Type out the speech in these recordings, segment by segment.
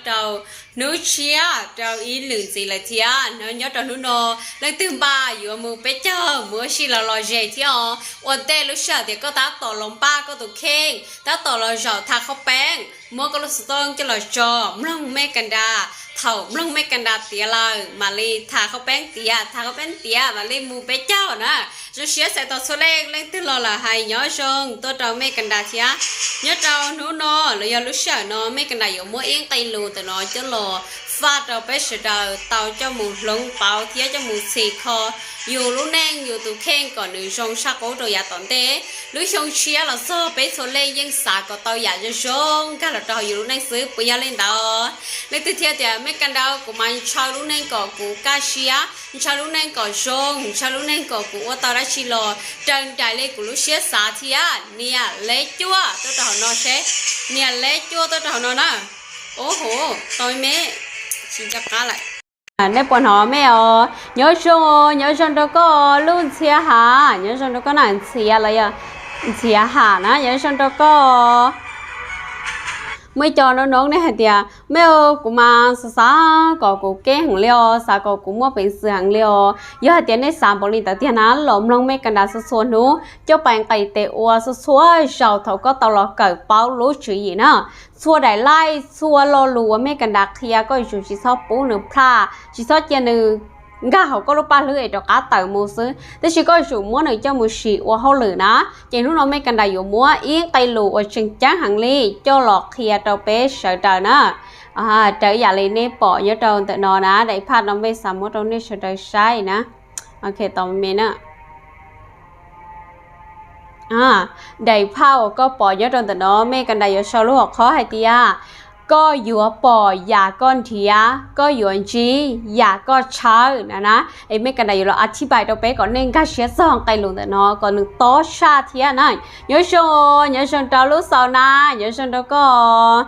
rau hnub tshiab rau ib lwm ntxiv lawm thiab no. Nyob rau hnub no leej twg npaj yuav mus peb caug mus ua si los los ze thiab os. Ua ntej lub sij hawm tias koj tab tom los npaj koj tus kheej, tab tom los zaum tha qhaub peeb, muab koj lub xov tooj coj los tso, mloog Mej Kas Nras. Thaum mloog Mej Kas Nras tiav lawm mam li tha qhaub peeb tiav, tha qhaub peeb tiav mam li mus peb caug na. Zoo siab txais tos txhua leej, leej twg los lawm hais nyob zoo tuaj rau Mej Kas Nras thiab. Nyob rau hnub no los yog lub sij hawm no Mej Kas Nras yuav muab ib nqe lus ntawm no coj los faj rau peb sawv daws tau coj mus hloov pauv thiab coj mus txhim kho yus lub neej yus tus kheej kom nws zoo tshaj qub rau yav tom ntej. Lub xyoo tshiab los txog peb txhua leej yeej xav kom tau yam zoo zoo nkag los rau hauv yus lub neej xwb, puas yog li ntawd? Leej twg thiaj tias Mej Kas Nras kuv mas ntshaw lub neej kom kuv kaj siab, ntshaw lub neej kom zoo, ntshaw lub neej kom kuv ua tau dab tsi los raws nraim li kuv lub siab xav thiab. Niam Leb Cuaj tuaj rau hauv no seb, niam Leb Cuaj tuaj rau hauv no na. Ub hu, tau me, tsis nco qab lawm. Nej puas hnov me os? Nyob zoo, nyob zoo rau koj Lub Ntxhiav Ham, nyob zoo rau koj na, Ntxhiav los yog Ntxhiav Ham na, nyob zoo rau koj. Muaj ib co noob noob nej hais tias me, kuv mas xav xav kom kuv keeb heev li os, xav kom kuv muaj peev xwm heev li os. Yog hais tias nej xav npaum li ntawd tiag na los mloog Mej Kas Nras txhua txhua hnub coj pais nqis tes ua txhua txhua zaus thaum koj tau los kawm paub lub tswv yim na. Txhua daim laij txhua lo lus uas Mej Kas Nras qhia koj yuav tsum tsis txhob pub nws plaj, tsis txhob cia nws nkag hauv koj lub paj hlwb es rov qab tawm mus xwb, tab sis koj yuav tsum muab nws coj mus sim ua hauj lwm na. Ces hnub no Mej Kas Nras yuav muab ib nqe lus uas tseem ceeb heev li coj los qhia rau peb sawv daws na. Raws ib yam li nej pom nyob rau ntawm no na, daim phaj no Mej xav muab rau nej sawv daws saib na. Ok, tau me na. Daim phaj uas koj pom nyob rau ntawm no Mej Kas Nras yuav sau lub hom qhob hais tias koj yuav pom yam koj nrhiav, koj yuav ntsib yam koj tshawb na na. Es Mej Kas Nras yuav los a thib pais rau peb kom nej nkag siab txog nqe lus ntawm no kom nws tob tshaj thiab na. Nyob zoo, nyob zoo rau Lub Xaus na, nyob zoo rau koj.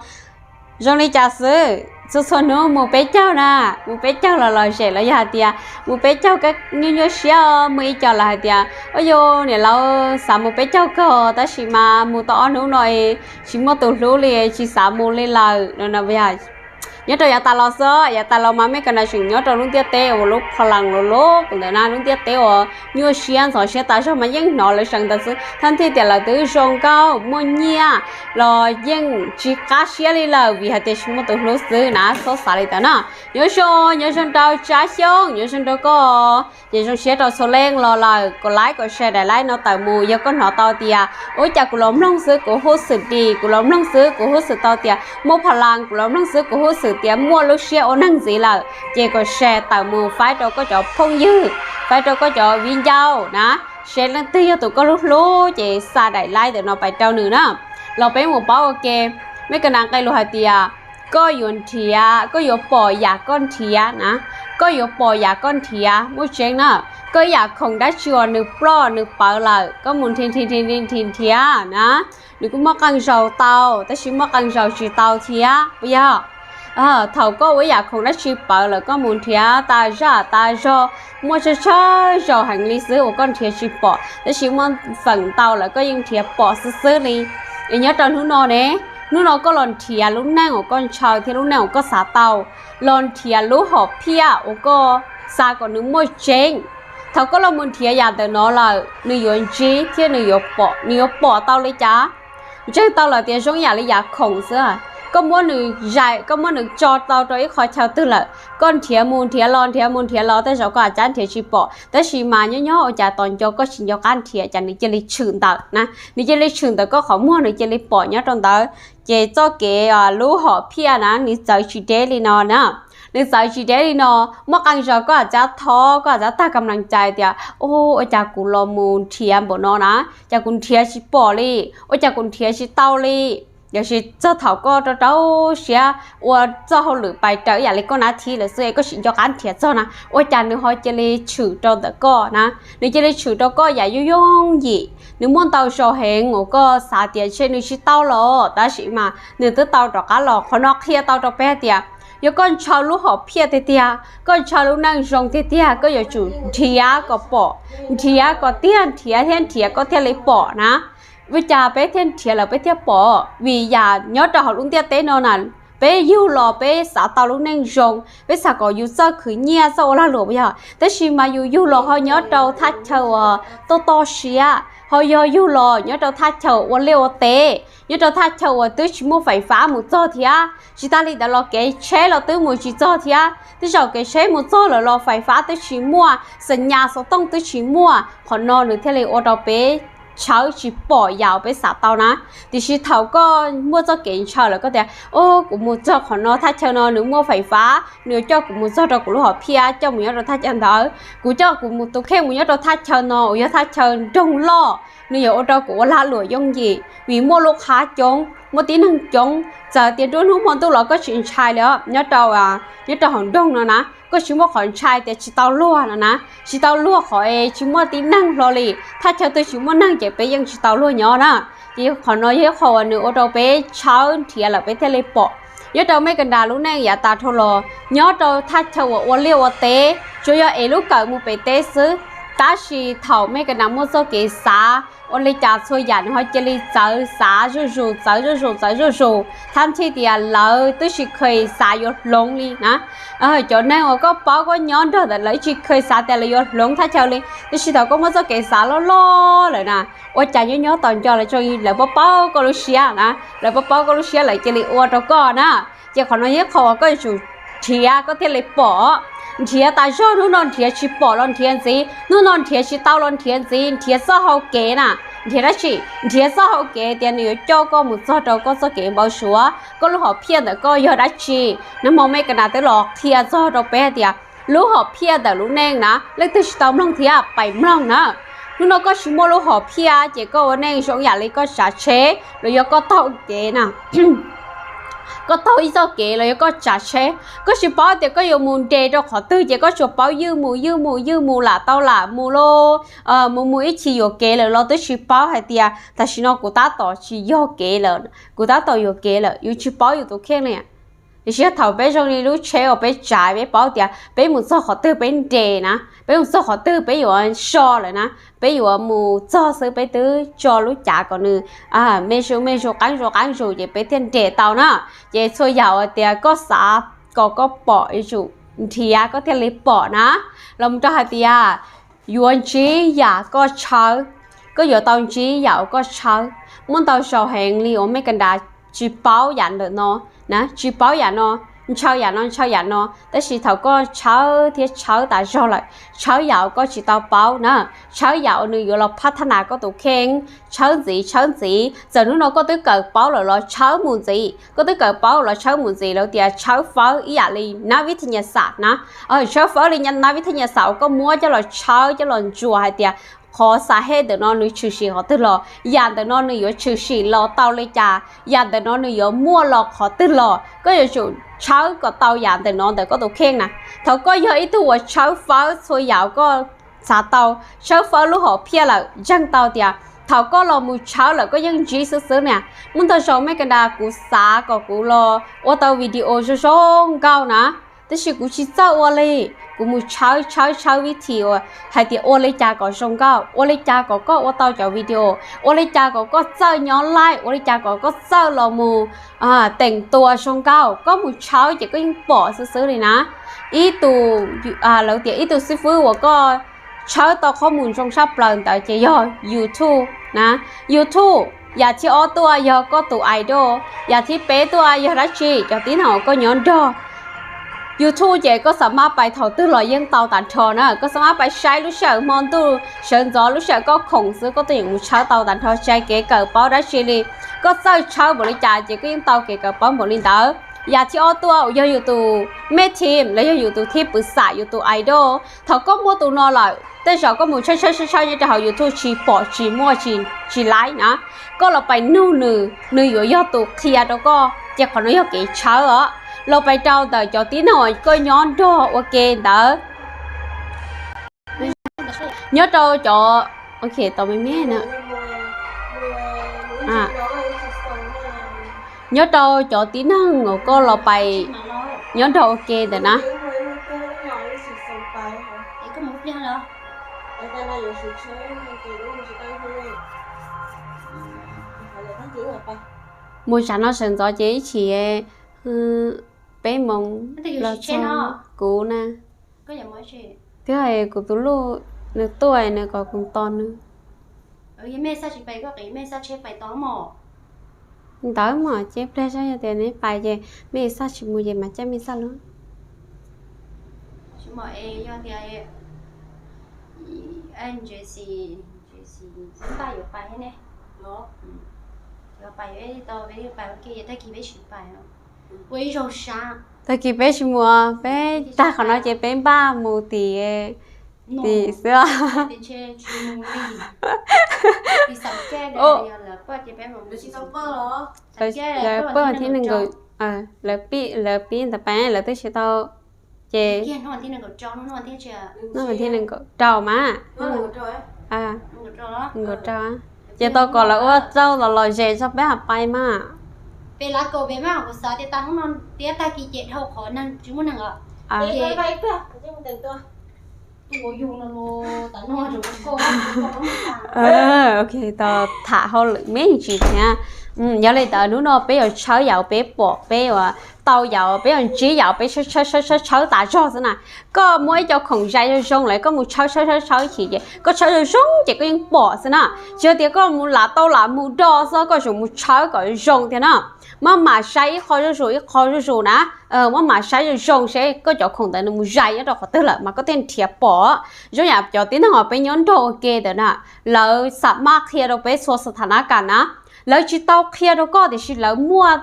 Zoo li cas xwb, txhua txhua hnub mus peb caug na, mus peb caug los lom zem los yog hais tias mus peb caug nyuaj nyuaj siab os. Muaj ib co lawv hais tias, ua yus niam laus xav mus peb caug kawg tab sis mas mus tau ob hnub no tsis muaj tus hlub li, tsis xav mus li lawm no. Nyob rau yav tas los xwb, yav tas los mas Mej Kas Nras tseem nyob rau lub ntiaj teb uas lub pha las lus lub ntawd na, lub ntiaj teb uas nyuaj siab ntxhov siab tas zog mas yeej hnov lawv seev ntawd xwb. Thab thiaj tias lawv twb zoo nkauj muaj nyiaj los yeej tsis qab siab li lawm vim hais tias tsis muaj tus hlub xwb na, txhob xav li ntawd na. Nyob zoo, nyob zoo rau Tsab Xyooj, nyob zoo rau koj. Ces zoo siab rau txhua leej los lawm, kom like kom share daim live no tawm mus. Yog koj hnov tau tias ua cas kuv los mloog xwb kuv huj xwm dim, kuv los mloog xwb kuv huj xwm tau tias muaj pha las, kuv los mloog xwb kuv huj xwm tias muaj lub siab ua neeg ntxiv lawm, ces kom share tawm mus faib rau koj cov phooj ywg, faib rau koj cov viv ncaus na. Seb leej twg yog tus koj hlub hlub ces xa daim live ntawm no pais rau nws na. Los peb mus paub ua ke. Mej Kas Nras nqe lus hais tias koj yuav nrhiav, koj yuav pom yam koj nrhiav na. Koj yuav pom yam koj nrhiav, muaj tseeb na. Koj ib yam khoom dab tsi uas nws ploj nws pawv lawm, koj mus nrhiav nrhiav nrhiav nrhiav nrhiav na, nws kuj muaj qee zaus tau tab sis muaj qee zaus tsis tau thiab, puas yog? Thaum koj ua ib yam khoom dab tsi pawv lawm koj mus nrhiav tas zaj tas zog, muaj tsawg tsawg zaus heev li xwb uas koj nrhiav tsis pom, tab sis muaj feem ntau lawm koj yeej nrhiav pom xwb xwb li. Es nyob rau hnub no ne, hnub no koj los nrhiav lub neej uas koj ntshaw thiab lub neej uas koj xav tau, los nrhiav lub hom phiaj uas koj xav kom nws muaj tseeb. Thaum koj los mus nrhiav yam ntawm no lawm nws yuav ntsib thiab nws yuav pom, nws yuav pom tau li cas? Ntseeg tau lawm tias zoo yam li yam khoom xwb. Koj muab nws zais, koj muab nws tso tau rau ib qho chaw twg lawm, koj nrhiav mus nrhiav los nrhiav mus nrhiav los tej zaum koj a cab nrhiav tsis pom, tab sis mas nyob nyob ua cas tos nco koj tsis nco qab nrhiav cas nws cia li tshwm ntawm na, nws cia li tshwm ntawm koj qhov muag, nws cia li pom nyob rau ntawd. Ces txoj kev lub hom phiaj na nws txawv tsis deb li no na. Nws txawv tsis deb li no, muaj qee zaus koj a cab thov, koj a cab tag kam nag cai tias, ua cas kuv los mus nrhiav npaum no na, cas kuv nrhiav tsis pom li, ua cas kuv nrhiav tsis tau li. Tiam sis txog thaum koj rau rau siab ua txoj hauj lwm pais raws ib yam li koj nab thib lawm xwb es koj tsis nco qab nrhiav txog na, ua cas nws ho cia li tshwm rau ntawm koj na. Nws cia li tshwm rau koj yam yooj yooj yim, nws muaj ntau zaus heev uas koj xav tias ntshe nws tsis tau los tab sis mas nws twb tau rov qab los. Qhov no qhia tau rau peb hais tias yog koj ntshaw lub hom phiaj tiag tiag, koj ntshaw lub neej zoo tiag tiag, koj yuav tsum nrhiav kom pom, nrhiav kom tiag, nrhiav thiab nrhiav koj thiaj li pom na. Ua cas peb thiaj nrhiav lawm peb thiaj pom? Vim yam nyob rau hauv lub ntiaj teb no na, Peb yug los peb xav tau lub neej zoo, peb xav kom yus txawj khwv nyiaj txawj ua lag luam puas yog? Tab sis mas yus yug los ho nyob rau thaj chaw uas toj toj siab, ho yog yug los nyob rau thaj chaw ua liaj ua teb, nyob rau thaj chaw uas twb tsis muaj fais fab mus txog thiab. Tsis tas li ntawd los kev tsheb los twb mus tsis txog thiab, tej zaum kev tsheb mus txog lawm los fais fab twb tsis muaj, xa nyas xov tooj twb tsis muaj. Qhov no nws thiaj li ua rau peb tshawb tsis pom yam uas peb xav tau na. Tiam sis thaum koj muaj txoj kev ntshaw lawm koj tias, o, kuv mus txog qhov no thaj chaw no nws muaj fais fab, nws yuav coj kuv mus txog rau kuv lub hom phiaj coj mus nyob rau thaj chaw ntawd, kuv coj kuv tus kheej mus nyob rau thaj chaw no uas yog thaj chaw nroog loj, nws yuav ua rau kuv ua lag luam yooj yim vim muaj lub qhab coob, muaj tib neeg coob. Txawm tias nruab hnub hmo ntuj los koj tsis ntshai li os, nyob rau, nyob rau hauv nroog no na, koj tsis muaj qhov ntshai tias tsis tau luag no na, tsis tau luag qhov es tsis muaj tib neeg hlo li. Thaj chaw twg tsis muaj neeg ces peb yeej tsis tau luag nyob na. Ces qhov no yog ib qho uas nws ua rau peb tshawb nrhiav lawm peb thiaj li pom. Nyob rau Meskas lub neej yav tas dhau los nyob rau thaj chaw uas ua liaj ua teb, tsuas yog ev lub kawm mus pem teb xwb. Tab sis thaum Meskas muaj txoj kev xav ua li cas txhua yam nws ho cia li txawv xav zuj zus, txawv zuj zus, txawv zuj zus, thab thij tias lawv twb tsis kheev xav yuav hloov li na. Cov neeg uas koj paub koj nyob nrog ntawd lawv tsis kheev xav tias lawv yuav hloov thaj chaw li, tab sis thaum koj muaj txoj kev xav loj loj lawm na, ua cas nyob nyob tos nco lawv tso, lawv paub paub koj lub siab na, lawv paub paub koj lub siab lawv cia li ua rau koj na. Ces qhov no yog ib qho uas koj yuav tsum nrhiav koj thiaj li pom. Nrhiav tas zog, hnub no nrhiav tsis pom los nrhiav ntxiv, hnub no nrhiav tsis tau los nrhiav ntxiv, nrhiav txoj hau kev na. Nrhiav dab tsi? Nrhiav txoj hau kev tias nws yuav coj koj mus txog rau koj txoj kev npau suav, koj lub hom phiaj ntawm koj yog dab tsi. Nag hmo Meskas twb los qhia txog rau peb hais tias lub hom phiaj ntawm lub neej na, leej twg tsis tau mloog thiab pais mloog na. Hnub no koj tsis muaj lub hom phiaj ces koj ua neej zoo yam li koj tsav tsheb los yog koj taug kev na, koj taug ib txoj kev los yog koj tsav tsheb, koj tsis paub tias koj yuav mus nres rau qhov twg ces koj tsuas paub ywj mus ywj mus ywj mus lam tau lam mus lauj, mus mus ib chim yuam kev lawm los twb tsis paub hais tias tam sim no kuv tab tom tsis yog kev lawm, kuv tab tom yuam kev lawm, yus tsis paub yus tus kheej li. Tiam sis yog thaum peb zoo li lub tsheb uas peb tsav, peb paub tias peb mus txog qhov twg peb nres na, peb mus txog qhov twg peb yuav so lawm na, peb yuav mus txog xwb peb twb tso lub cav kom nws me zus me zus qaab zus qaab zus ces peb thiaj nres tau na. Ces txhua yam uas tias koj xav kom koj pom yuav tsum nrhiav koj thiaj li pom na. Los mus rau hais tias yuav ntsib yam koj tshawb, koj yuav tau ntsib yam uas koj tshawb. Muaj ntau zaus heev li uas Meskas tsis paub yam ntawm no na, tsis paub yam no, ntshaw yam no ntshaw yam no, tab sis thaum koj tshawb thiab tshawb tas zog lawm, tshawb yam uas koj tsis tau paub na, tshawb yam uas nws yuav los phab thab nas koj tus kheej, tshawb ntxiv tshawb ntxiv. Txawm hnub no koj twb kawm paub lawm los tshawb mus ntxiv, koj twb kawm paub los tshawb mus ntxiv. Lawv tias tshawb fawb ib yam li nab vib thaj nyas xam na, tshawb fawb li nab vib thaj nyas xam uas koj muab coj los tshawb coj los ntsuas hais tias qhov xam hej ntawm no nws tshwm sim qhov twg los, yam ntawm no nws yuav tshwm sim los tau li cas, yam ntawm no nws yuav muaj los qhov twg los, koj yuav tsum tshawb kom tau yam ntawm no ntawm koj tus kheej na. Thaum koj yog ib tug uas tshawb fawb txhua yam uas koj xav tau, tshawb fawb lub hom phiaj lawm, ntseeg tau tias thaum koj los mus tshawb lawm koj yeej ntsib xwb xwb na. Muaj ntau zaus Meskas kuv xav kom kuv los ua tau video zoo zoo nkauj na, tab sis kuv tsis txawj ua li. Kuv mus tshawb tshawb tshawb vib thim uas hais tias ua li cas kom zoo nkauj, ua li cas kom koj ua tau cov video, ua li cas kom koj txawj nyob live, ua li cas kom koj txawj los mus teem tua zoo nkauj. Koj mus tshawb ces koj yeej pom xwb xwb li na. Ib tus, lawv tias ib tug xib fwb uas koj tshawb tau qhob mus zoo tshaj plaws ntawd ces yog YouTube na. YouTube, yam thib ob tuaj yog koj tus idol, yam thib peb tuaj yog dab tsi? Cov tib neeg uas koj nyob nrog. YouTube ces koj xav mab pais thaum twg los yeej tau tag nrho na, koj xav mab pais saib lub sij hawm hmo ntuj sawv ntxov lub sij hawm koj khoom xwb koj tuaj yeem mus tshawb tau tag nrho, tsis hais kev kawm paub dab tsi li. Koj txawj tshawb npaum li cas ces koj yeej tau kev kawm paub npaum li ntawd. Yam thib ob tuaj uas yog yus tus me team los yog yus tus thib pwv xam, yus tus idol. Thaum koj muaj tus no lawm tej zaum koj mus tshawb tshawb tshawb tshawb nyob rau hauv YouTube tsis pom tsis muaj, tsis laiv na. Koj los pais nug nws, nws yuav yog tus qhia rau koj, ces qhov no yog kev tshawb os. Los pais rau ntawm cov tib neeg uas koj nyob nrog ua ke ntawd. Nyob rau cov, ok, tau me me na. Nyob rau cov tib neeg uas koj los pais nyob nrog ua ke ntawm na. Mus tsam no sawv ntxov ces ib chim Peb moos los txog kuv na. Twb hais kuv tus luj nws tuaj nws kom kuv tos nws. Ntawd mas ces pliag zog yog tias neb pais ces mej xaj tsis mus ces mas caij mej xaj lug. Tag kis peb tsis mus, peb tag qhov no ces peb npaj mus tim, tim xwb. Lawv pib vas thib nees nkaum, lawv pib ntawd pais lawv twb tsis tau, ces hnub vas thib nees nkaum rau mas, nees nkaum rau, ces tau kom lawv ua tau los lom zem tso peb ho pais mas. Ok, tau tham hauj lwm me ntsis thiab. Yog li ntawd hnub no peb yuav tshawb yam peb pom, peb yuav tau yam, peb yuav ntsib yam peb tshawb tshawb tshawb tshawb tas zog xwb na. Koj muaj ib co khoom zais zoo zoo lawm koj mus tshawb tshawb tshawb tshawb chim ces koj tshawb zoo zoo ces koj yeej pom xwb na. Tsis yog tias koj mus lam tau lam mus do xwb, koj tsum mus tshawb kom zoo thiab na. Maj mam saib ib qho zuj zus ib qho zuj zus na. Maj mam saib zoo zoo seb koj cov khoom ntawd nws mus zais nyob rau qhov twg lawm mas koj thiaj nrhiav pom. Zoo yam cov tib neeg uas peb nyob nrog ua ke ntawd na, lawv xam maj qhia rau peb txhua xa tha na kas na. Lawv tsis tau qhia rau koj tiam sis lawv muaj,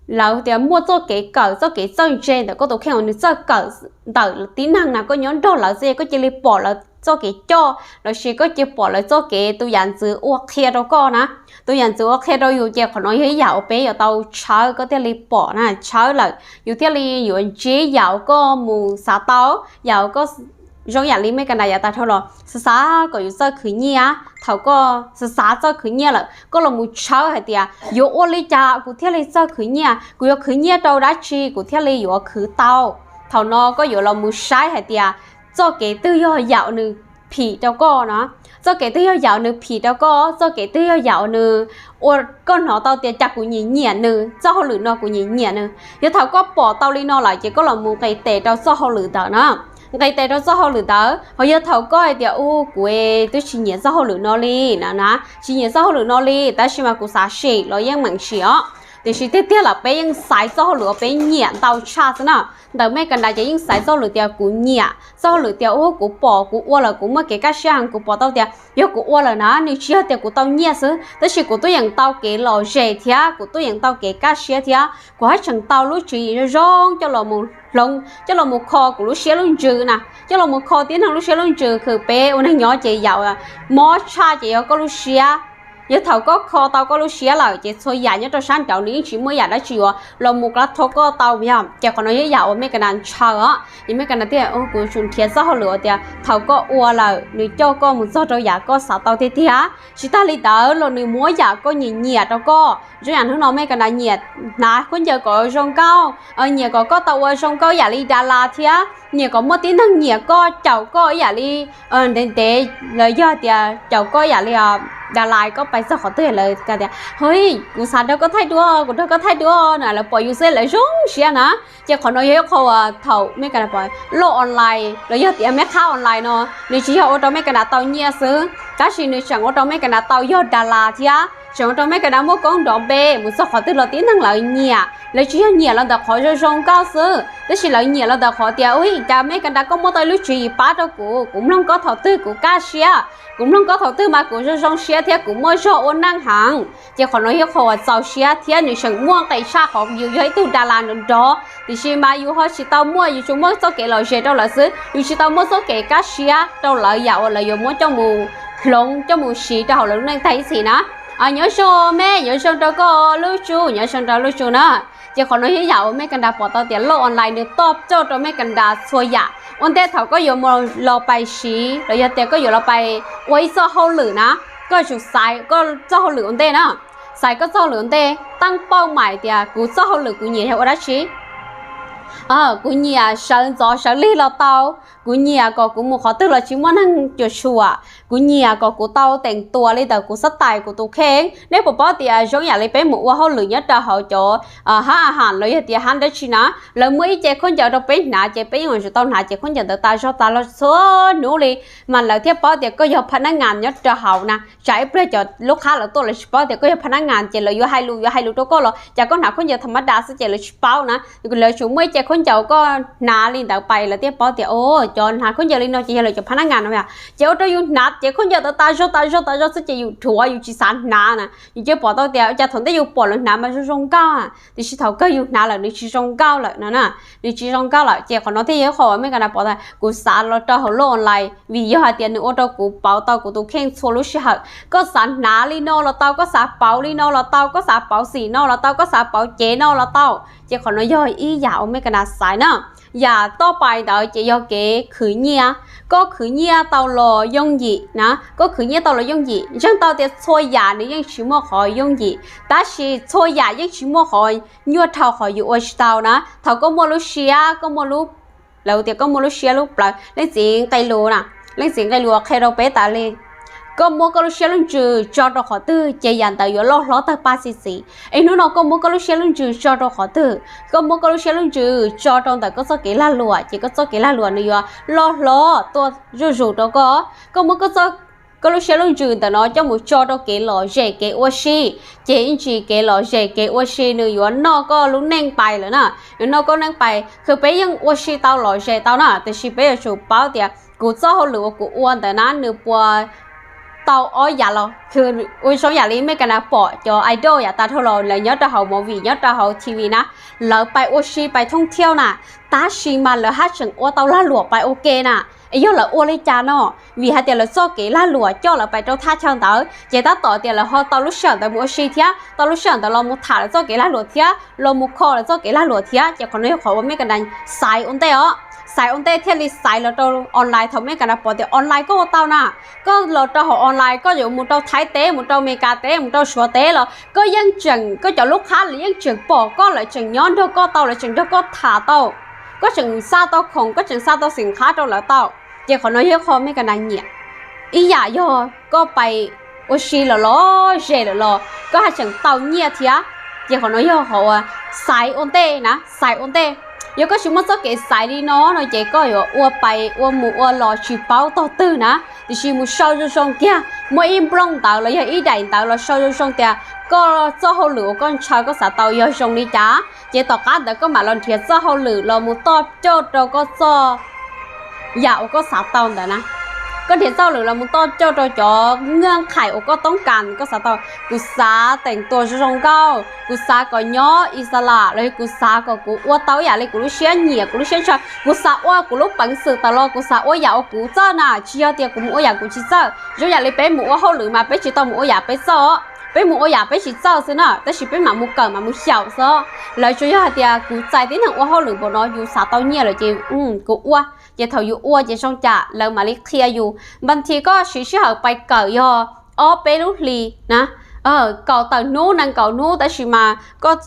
lawv tias muaj txoj kev kawm, txoj kev txawj ntse ntawm koj tus kheej uas nws txawj kawm ntawm tib neeg na, koj nyob nrog lawv xwb koj cia li pom lawv txoj kev coj lossis koj cia li pom lawv txoj kev tus yam ntxwv ua qhia rau koj na. Tus yam ntxwv ua qhia rau yus ces qhov no yog ib yam uas peb yuav tau tshawb koj thiaj li pom na, tshawb lawm yus thiaj li yuav ntsib yam uas koj mus xav tau, yam uas koj zoo yam li me kas nras yav tas dhau los xav xav kom yus txawj khwv nyiaj. Thaum koj xav xav txawj khwv nyiaj lawm koj los mus tshawb hais tias yuav ua li cas kuv thiaj li txawj khwv nyiaj, kuv yuav khwv nyiaj rau dab tsi kuv thiaj li yuav khwv tau. Thaum no koj yuav los mus saib hais tias txoj kev twg yog yam uas nws phim rau koj no, txoj kev twg yog yam uas nws phim rau koj, txoj kev twg yog yam uas nws ua koj hnov tau tias cas kuv nyiam nyiam nws, txoj hauj lwm no kuv nyiam nyiam nws. Yog thaum koj pom tau li no lawm ces koj los mus nqis tes rau txoj hauj lwm ntawd na. Nqis tes rau txoj hauj lwm ntawd, ho yog thaum koj hais tias u kuv twb tsis nyiam txoj hauj lwm no li na, tsis nyiam txoj hauj lwm no li tab sis mas kuv xav sim los yeej meem sim os. Tiam sis tiag tiag lawm peb yeej xaiv txoj hauj lwm uas peb nyiam ntau tshaj xwb na. Ntawm me kas nras ces yeej xaiv txoj hauj lwm tias kuv nyiam, txoj hauj lwm tias u kuv pom kuv ua lawm kuv muaj kev kaj siab heev, kuv pom tau tias yog kuv ua lawm na nws tsis yog tias kuv tau nyiaj xwb tab sis kuv tuaj yeem tau kev lom zem thiab kuv tuaj yeem tau kev kaj siab thiab kuv haj tseem tau lub tswv yim zoo zoo coj los mus hloov, coj los mus kho kuv lub siab lub ntsws na, coj los mus kho tib neeg lub siab lub ntsws. Kws peb ua neeg nyob ces yam mob tshaj ces yog koj lub siab. Yog thaum koj kho tau koj lub siab lawm ces txhua yam nyob rau sab nraud nws yeej tsis muaj yam dab tsi yuav los mus kov thov koj tau yog. Ces qhov no yog yam uas me kas nras ntshaw os, es me kas nras thiaj kuv tsum nrhiav txoj hauj lwm uas tias thaum koj ua lawm nws coj koj mus txog rau yam koj xav tau tiag tiag. Tsis tag li ntawd los nws muab yam koj nyiam nyiam rau koj, zoo yam hnub no me kas nras nyiam hnav khaub ncaws kom zoo nkauj, nyiam kom koj tau ua zoo nkauj yam li Das Las thiab nyiam kom muaj tib neeg nyiam koj caum koj ib yam li ntev ntev, los yog tias caum koj yam li Das Las koj pais txog qhov twg lawv tias hu kuv xav nrog koj thaij duab, kuv nrog koj thaij duab na, lawv pom yus xwb lawv zoo siab na. Ces qhov no yog ib qho uas thaum me kas nras pom loj online los yog tias me qhab online no, nws tsis yog ua rau me kas nras tau nyiaj xwb tab sis nws tseem ua rau me kas nras tau yog Das Las thiab tseem ua rau me kas nras muaj koob nrov npe mus txog qhov twg los tib neeg lawv nyiam. Lawv tsis yog nyiam los ntawm qhov zoo zoo nkauj xwb tab sis lawv nyiam los ntawm qhov tias u cas me kas nras koj muaj tau lub tswv yim pab rau kuv, kuv mloog koj thaum twg kuv kaj siab, kuv mloog koj thaum twg mas kuv zoo zoo siab thiab kuv muaj zog ua neej heev. Ces qhov no yog qhov uas txaus siab thiab nws tseem muaj nqis tshaj qhov yus yog ib tug Das Las nrov nrov tiam sis mas yus ho tsis tau muaj, yus tsuas muaj txoj kev lom zem rau lawv xwb, yus tsis tau muaj txoj kev kaj siab rau lawv yam uas lawv yuav muab coj mus hloov coj mus siv rau hauv lawv lub neej tag ib txhis na. Nyob zoo me, nyob zoo rau koj Lub Tsu, nyob zoo rau Lub Tsu na. Ces qhov no yog yam uas me kas nras pom tau tias loj online nws toj coj rau me kas nras txhua yam. Ua ntej thaum koj yuav mus los pais siv los yog tias koj yuav los pais ua ib txoj hauj lwm na, koj tsum xaiv koj txoj hauj lwm ua ntej na. Xaiv koj txoj hauj lwm ua ntej, teeb pauj mais tias kuv txoj hauj lwm kuv nyiam yog ua dab tsi. Kuv nyiam sawv ntxov sawv lig los tau, kuv nyiam kom kuv mus qhov twg los tsis muaj neeg cuam tshuam, kuv nyiam kom kuv tau teem tuas li ntawm kuv xab tais kuv tus kheej. Nej puas paub tias zoo yam li peb mus ua hauj lwm nyob rau hauv cov hab a has los yog tias hab dab tsi na, lawv muaj ib ce khaub ncaws rau peb hnav ces peb yeej yuav tsum tau hnav ce khaub ncaws ntawd tas zog tas los txhua hnub li, mas lawv thiaj paub tias koj yog phab nab ngas nyob rau hauv na. Tsam ib pliag cov lub qhab lawv tuaj lawv tsis paub tias koj yog phab nab ngas ces lawv yuav hais lus yuav hais lus rau koj los cas koj hnav khaub ncaws thas mas das xwb ces lawv tsis paub na. Lawv tsum muaj ib ce khaub ncaws koj hnav li ntawd pais lawv thiaj paub tias o, cov hnav khaub ncaws li no ces yog lawv cov phab nab ngas no. Ces ua rau yus hnav ce khaub ncaws ntawd tas zog tas zog tas zog xwb ces yus dhuav yus tsis xav hnav na. Yus cia pom tau tias cas thaum ntej yus pom lawv hnav mas zoo zoo nkauj, tiam sis thaum kawg yus hnav lawm nws tsis zoo nkauj lawm no na. Nws tsis zoo nkauj lawm ces qhov no thiaj yog qhov uas Mej Kas Nas pom tias kuv xav los rau hauv lub online vim yog hais tias nws ua rau kuv pauv tau kuv tus kheej txhua lub sij hawm. Koj xav hnav li no los tau, koj xav pauv li no los tau, koj xav pauv xim no los tau, koj xav pauv cev no los tau. Ces qhov no yog ib yam uas Mej Kas Nas xaiv na. Yam toj pais ntawd ces yog kev khwv nyiaj. Koj khwv nyiaj tau los yooj yim na, koj khwv nyiaj tau los yooj yim. Ntseeg tau tias txhua yam nws yeej tsis muaj qhov yooj yim, tab sis txhua yam yeej tsis muaj qhov nyuaj dhau qhov yus ua tsis tau na. Thaum koj muaj lub siab, koj muaj lub, lawv tias koj muaj lub siab lub plawv, leej txiv nqe lus na, leej txiv nqe lus qhia rau peb tas li. Koj muab koj lub siab lub ntsws tso rau qhov twg ces yam ntawd yuav loj hlob tawg paj xi txiv. Es hnub no koj muab koj lub siab lub ntsws tso rau qhov twg? Koj muab koj lub siab lub ntsws tso rau ntawm koj txoj kev lag luam ces koj txoj kev lag luam nws yuav loj hlob tuaj zuj zus rau koj. Koj muab koj lub siab lub ntsws ntawm no coj mus tso rau kev lom zem kev ua si, ces ib ntsis kev lom zem kev ua si nws yuav noj koj lub neej pais lawm na. Nws noj koj neej pais, kws peb yeej ua si tau lom zem tau na, tiam sis peb yuav tsum paub tias kuv txoj hauj lwm uas kuv ua ntawd na nws puas tau ob yam los, ua zoo yam li Mej Kas Nas pom cov idol yam tas dhau los lawv nyob rau hauv movie nyob rau hauv T V na, lawv pais ua si pais thooj thiauj na, tab sis mas lawv haj tseem ua tau lag luam pais ua ke na. Es yog lawv ua li cas no? Vim hais tias lawv txoj kev lag luam coj lawv pais rau thaj chaw ntawd ces tab tom tias lawv ho tau lub sij hawm ntawd mus ua si thiab tau lub sij hawm ntawd los mus tham lawv txoj kev lag luam thiab los mus kho lawv txoj kev lag luam thiab. Ces qhov no yog qhov uas Mej Kas Nas xaiv ua ntej os, xaiv ua ntej thiaj li xaiv los rau online. Thaum Mej Kas Nas pom tias online koj ua tau na, koj los rau hauv online koj yuav mus rau Thaib teb, mus rau Amelikas teb, mus rau Suav teb los koj yeej tseem, koj cov lub qhab lawv yeej tseem pom koj, lawv tseem nyob nrog koj tau, lawv tseem nrog koj tham tau, koj tseem xa tau khoom, koj tseem xa tau xim qhab rau lawv tau. Ces qhov no yog ib qho Mej Kas Nas nyiam. Ib yam yog koj pais ua si lawm los zem lawm los koj haj tseem tau nyiaj thiab. Ces qhov no yog qhov uas xaiv ua ntej na, xaiv ua ntej. Yog koj tsis muaj txoj kev xaiv li no no ces koj yuav ua pais ua mus ua los tsis paub tog twg na. Tiam sis mus sau zoo zoo kiag, muaj ib nplooj ntawv los yog ib daim ntawv los sau zoo zoo tias koj txoj hauj lwm uas koj ntshaw koj xav tau yog zoo li cas, ces tom qab ntawd koj mam los nrhiav txoj hauj lwm los mus toj coj rau koj txoj yam uas koj xav tau ntawd na. Koj nrhiav txoj hauj lwm los mus toj coj rau cov naj qhais uas koj toob kas koj xav tau. Kuv xav teem tuas zoo zoo nkauj, kuv xav kom nyob ixalas los yog kuv xav kom kuv ua tau ib yam li kuv lub siab nyiam kuv lub siab ntshaw, kuv xav ua kuv lub peev xwm tawm los kuv xav ua yam uas kuv txawj na, tsis yog tias kuv mus ua yam kuv tsis txawj. Zoo yam li peb mus ua hauj lwm mas peb tsis tau mus ua yam peb txawj, peb mus ua yam peb tsis txawj xwb na, tab sis peb mam mus kawm mam mus xyaum xwb. Lawv tsuas yog hais tias kuv txais tib neeg ua hauj lwm npaum no yus xav tau nyiaj lawm ces kuv ua, ces thaum yus ua ces zoo cas lawv mam li qhia yus. Npas this koj siv sij hawm pais kawm yog ob peb lub hlis na, kaum tawm hnub nees nkaum hnub, tab sis mas koj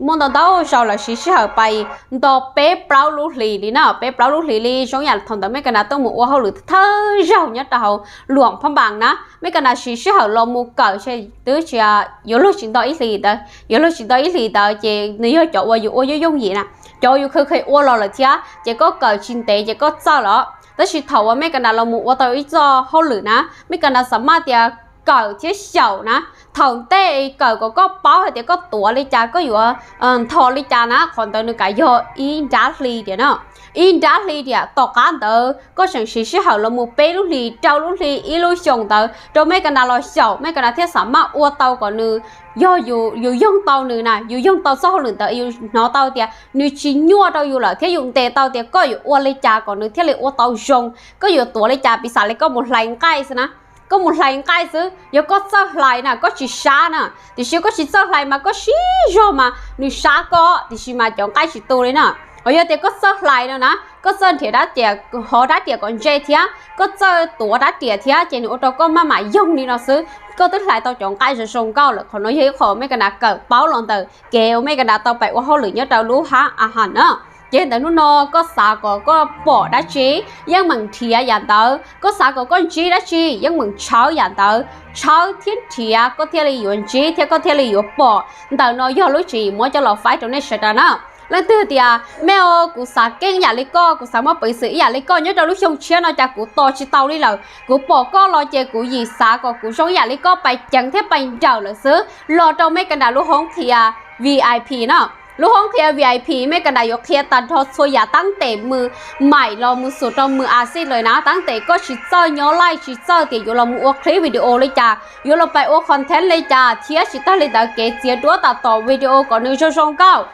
muaj ntau ntau zaus lawv siv sij hawm pais nto peb plaub lub hlis li na, peb plaub lub hlis li. Zoo yam thaum ntawd Mej Kas Nas tuaj mus ua hauj lwm thawj zaug nyob rau hauv Luam Phab Npas na, Mej Kas Nas siv sij hawm los mus kawm, twb tsis, yuav luag tsis nto ib hlis ntawd, yuav luag tsis nto ib hlis ntawd ces nws yog cov uas yus ua yooj yooj yim na, cov yus kheev kheev ua los lawm thiab ces koj kawm tsis ntev ces koj txawj lawm. Tab sis thaum uas Mej Kas Nas los mus ua tau ib txoj hauj lwm na, Mej Kas Nas xav maj tias kawm thiab xyaum na. Thaum ntej kawm kom koj paub hais tias koj tuav li cas, koj yuav ntho li cas na, qhov ntawd nws kam yog ib nrab hli tiam no, ib nrab hli tiam. Tom qab ntawd koj tseem siv sij hawm los mus peb lub hlis, rau lub hli, ib lub xyoos ntawd rau Mej Kas Nas los xyaum, Mej Kas Nas thiaj xav maj ua tau kom nws yog yus yoog tau nws na, yus yoog tau txoj hauj lwm ntawd, yus hnov tau tias nws tsis nyuaj rau yus lawm thiab yus ntes tau tias koj yuav ua li cas kom nws thiaj li ua tau zoo, koj yuav tuav li cas. Piv xam li koj mus hlais nqaij xwb na, koj mus hlais nqaij xwb, yog koj txawj hlais na koj tsis sab na, tiam sis koj tsis txawj hlais mas koj siv zog mas nws sab koj tiam sis mas cov nqaij tsis tu li na. Hos yog tias koj txawj hlais no na, koj txawj nrhiav rab riam, hov rab riam kom ntse thiab koj txawj tuav rab riam thiab ces nws ua rau koj maj mam yoog li no xwb, koj twb hlais tau cov nqaij zoo zoo nkauj lawm. Qhov no yog ib qho Mej Kas Nas kawm paub los ntawm kev uas Mej Kas Nas tau pais ua hauj lwm nyob rau lub hab a has na. Ces ntawm hnub no koj xav kom koj pom dab tsi, yeej meem nrhiav yam ntawd. Koj xav kom koj ntsib dab tsi, yeej meem tshawb yam ntawd. Tshawb thiab nrhiav koj thiaj li yuav ntsib thiab koj thiaj li yuav pom. Ntawm no yog lub tswv yim muab coj los faib rau nej sawv daws na. Leej twg tias, Mej, kuv xav keej yam li koj, kuv xav muaj peev xwm ib yam li koj, nyob rau lub xyoo tshiab no cas kuv tos tsis tau li lawm. Kuv pom koj los ces kuv yim xav kom kuv zoo ib yam li koj, pais ceev thiab pais nrawm lawm xwb. Los rau Mej Kas Nras lub hoob qhia VIP na. Lub hoob qhia VIP Mej Kas Nras yuav qhia tag nrho txhua yam, tab tes mws maim los mus xus rau mws a xij lawm na. Tab tes koj tsis txawj nyob laij, tsis txawj tias yuav los mus ua clip video li cas, yuav los pais ua content li cas, thiab tsis tag li ntawd kev txiav duab tam tom video kom nws zoo zoo nkauj,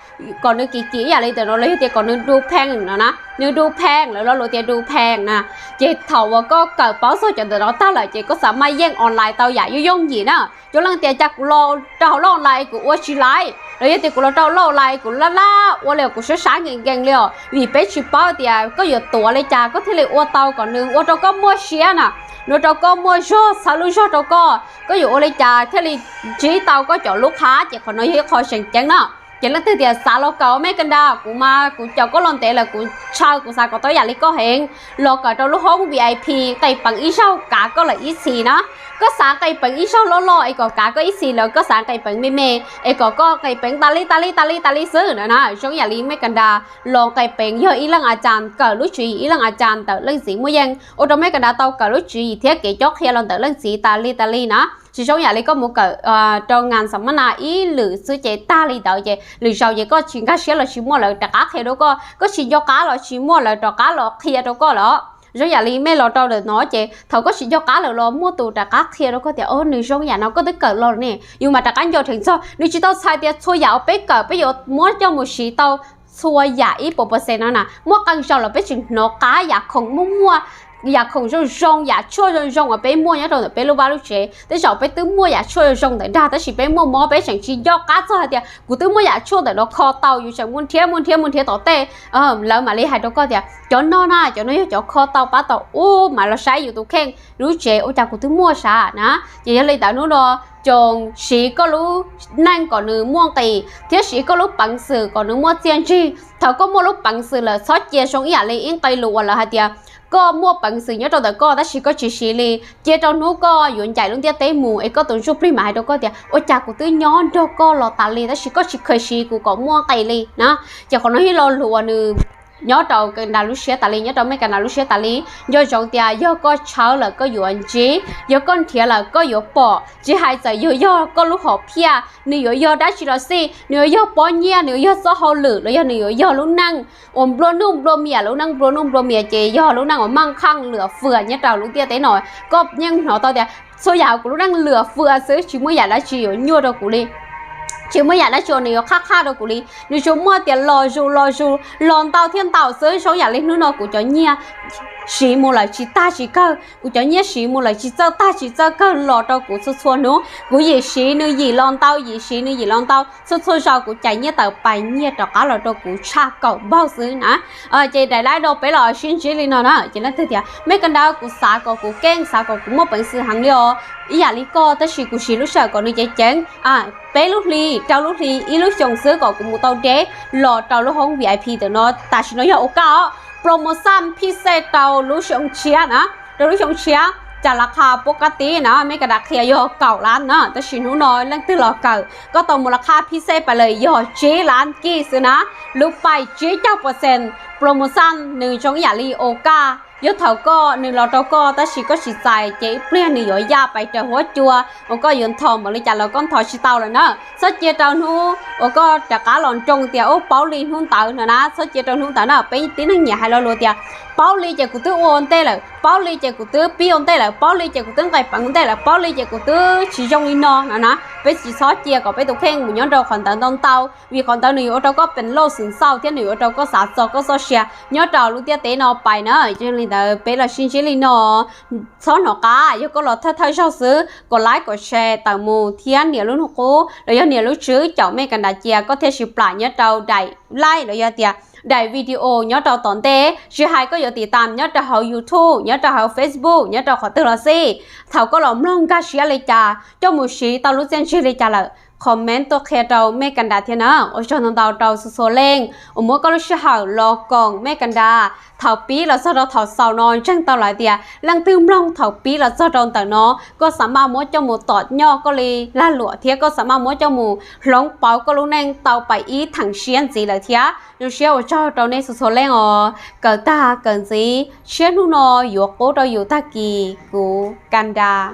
kom nws kim kim ib yam li ntawm no, los yog tias kom nws du pheej no na, nws du pheej lawm, lo lus tias du pheej na. Ces thaum uas koj kawm paub txog cov ntawm no tag lawm ces koj xav maj yeej online tau yam yooj yooj yim na. Cov leej tias, Cas kuv los rau hauv lub online kuv ua tsis laiv, los yog tias kuv los rau lub online kuv laj laj ua li kuv sab sab nkees nkees li os. Vim peb tsis paub tias koj yuav tuav li cas koj thiaj li ua tau kom nws ua rau koj muaj siab na, ua rau koj muaj zog, txhawb lub zog rau koj, koj yuav ua li cas thiaj li ntsib tau koj cov lub qhab, ces qhov no yog ib qho tseem ceeb na. Ces leej twg tias xav los kawm Mej Kas Nras, kuv mas kuv caum koj los ntev lawm, kuv ntshaw, kuv xav kom tau yam li koj heev, los kawm rau lub hoob VIP, nqis peev ib zaug kav koj lawm ib txhis na. Koj xav nqis peev ib zaug loj loj es kom kav koj ib txhis, los koj xav nqis peev me me es kom koj nqis peev tas li tas li tas li tas li xwb na na. Zoo yam li Mej Kas Nras los nqis peev yog ib leej a cas, kawm lub tswv yim ib leej a cas ntawm leej txiv Muaj Yeej, ua rau Mej Kas Nras tau kawm lub tswv yim thiab kev cob qhia los ntawm leej txiv tas li tas li na. Tsis zoo yam li koj mus kawm rau ngan xam mab nas ib lwm xwb ces tag li ntawd ces lwm zaus ces koj tsis nkag siab los tsis muaj lawv rov qab qhia rau koj, koj tsis nco qab los tsis muaj lawv rov qab los qhia rau koj lawm. Zoo yam li Mej los rau ntawm no ces thaum koj tsis nco qab lawm los muaj tus rov qab qhia rau koj tias, O, nws zoo yam no, koj twb kawm los ne. Yus mas rov qab nco dheev txog, nws tsis tau txhais tias txhua yam uas peb kawm peb yuav muab coj mus siv tau txhua yam ib puas percent no na. Muaj qee zaus los peb tseem hnov qab yam khoom muaj muaj, yam khoom zoo zoo, yam tshuaj zoo zoo uas peb muaj nyob rau ntawm peb lub vaj lub tsev. Tej zaum peb twb muaj yam tshuaj zoo zoo ntawd dag, tab sis peb muaj mob peb tseem tsis nco qab txog hais tias kuv twb muaj yam tshuaj ntawm no kho tau, yus tseem muaj nrhiav muaj nrhiav muaj nrhiav tom tej. Lawv mam li hais rau koj tias cov no na, cov no yog cov kho tau pab tau ub, mam los saib yus tus kheej lub tsev ua cas kuv twb muaj sav na. Ces yog li ntawd hnub no ces siv koj lub neej kom nws muaj nqis thiab siv koj lub peev xwm kom nws muaj txiaj ntsig. Thaum koj muaj lub peev xwm lawm txhob cia zoo ib yam li ib nqe lus uas lawv hais tias koj muaj peev xwm nyob rau ntawm koj tab sis koj tsis siv li, cia rau hnub koj yuav ncaim lub ntiaj teb mus es koj tus ntsuj plig mam hais rau koj tias ua cas kuv twb nyob nrog koj los tas li tab sis koj tsis kheev siv kuv kom muaj nqis li na. Ces qhov no yog lo lus uas nws nyob rau Kas Nras lub siab tas li, nyob rau Mej Kas Nras lub siab tas li. Nco ntsoov tias yog koj tshawb lawm koj yuav ntsib, yog koj nrhiav lawm koj yuav pom. Tsis hais txawm yog, yog koj lub hom phiaj, nws yuav yog dab tsi los xij, nws yuav yog pob nyiaj, nws yuav yog txoj hauj lwm, los yog nws yuav yog lub neej uas nplua nuj nplua mias, lub neej nplua nuj nplua mias ces yog lub neej uas maj qhaj lwm fwm nyob rau lub ntiaj teb no. Koj yeej hnov tau tias txhua yam kuv lub neej lwm fwm xwb, tsis muaj yam dab tsi yuav nyuaj rau kuv li, tsis muaj yam dab tsi uas nws yuav qhaj qhaj rau kuv li. Nws tsuas muaj tias los zus los zus los ntau thiab ntau xwb. Zoo yam li hnub no kuv cov nyiaj siv mus lawm tsis tag tsis kawg, kuv cov nyiaj siv mus lawm tsis txawj tag tsis txawj kawg los rau kuv txhua txhua hnub. Kuv yim siv nws yim los ntau, yim siv nws yim los ntau, txhua txhua zaus kuv cais nyiaj tawm pais nyiaj rov qab los rau kuv tshaj kaum npaug xwb na. Ces daim live no peb los sib ntsib li no na. Ces leej twg tias Mej Kas Nras, kuv xav kom kuv keej, xav kom kuv muaj peev xwm heev li os, ib yam li koj, tab sis kuv siv lub sij hawm kom nws ceev ceev. Peb lub hli, rau lub hli, ib lub xyoo xwb kom kuv mus tau deb los rau lub hoob VIP ntawm no. Tam sim no yog ua kaj os, promotion phij xej rau lub xyoo tshiab na, rau lub xyoo tshiab. Cas las qha puab kab tib na, Mej Kas Nras qhia yog kaum lab na, tab sis hnub no leej twg los kawm koj tau mus las qha phij xej pais lawm yog tsib lab kij xwb na. Lub pais tsib caug percent promotion, nws zoo ib yam li ua kaj. Yog thaum koj nws los rau koj tab sis koj tsis txais ces ib pliag nws yuav yaj pais raws huab cua, uas koj yuav nthos npaum li cas los koj nthos tsis tau lawm na. Txhob cia rau hnub uas koj rov qab los nroo tias ub paub li hnub ntawd no na, txhob cia rau hnub ntawd na. Peb tib neeg nyiam hais lo lus tias paub li ces kuv twb ua ua ntej lawm, paub li ces kuv twb pib ua ntej lawm, paub li ces kuv twb nqaim peev ua ntej lawm, paub li ces kuv twb tsis zoo li no no na. Peb tsis txhob cia kom peb tus kheej mus nyob rau qhov ntawd ntau ntau, vim qhov ntawd nws yuav ua rau koj pees lauj xwm xauj thiab nws yuav ua rau koj xav txog koj txoj sia nyob rau lub ntiaj teb no pais na. Yog li ntawd peb los sib ntsib li no, txhob hnov qab, yog koj los thawj thawj zaug xwb kom like kom share tawm mus thiab nias lub nub qub los yog nias lub tswb caum Mej Kas Nras cia koj thiaj sib plam nyob rau daim like los yog tias daim video nyob rau tom ntej. Tsis hais koj yuav tiv tam nyob rau hauv YouTube, nyob rau hauv Facebook, nyob rau qhov twg los xij, thaum koj los mloog nkag siab li cas, coj mus siv tau lub txiaj ntsig li cas lawm, comment tuaj qhia rau Mej Kas Das thiab na. Ua tsaug ntau ntau rau txhua txhua leej uas muab koj lub sij hawm los koom Mej Kas Das. Thaum pib los txog rau thaum xaus no ntseeg tau lawm tias leej twg mloog thaum pib los txog rau ntawm no koj xav maj muab coj mus tom nyoj koj li lag luam thiab koj xav maj muab coj mus hloov pauv koj lub neej tau pais ib theem siab ntxiv lawm thiab. Zoo siab ua tsaug rau nej txhua txhua leej os. Kawm tag kawm ntxiv, tshiab hnub no yuav qub rau yus tag kis kuv Kas Das.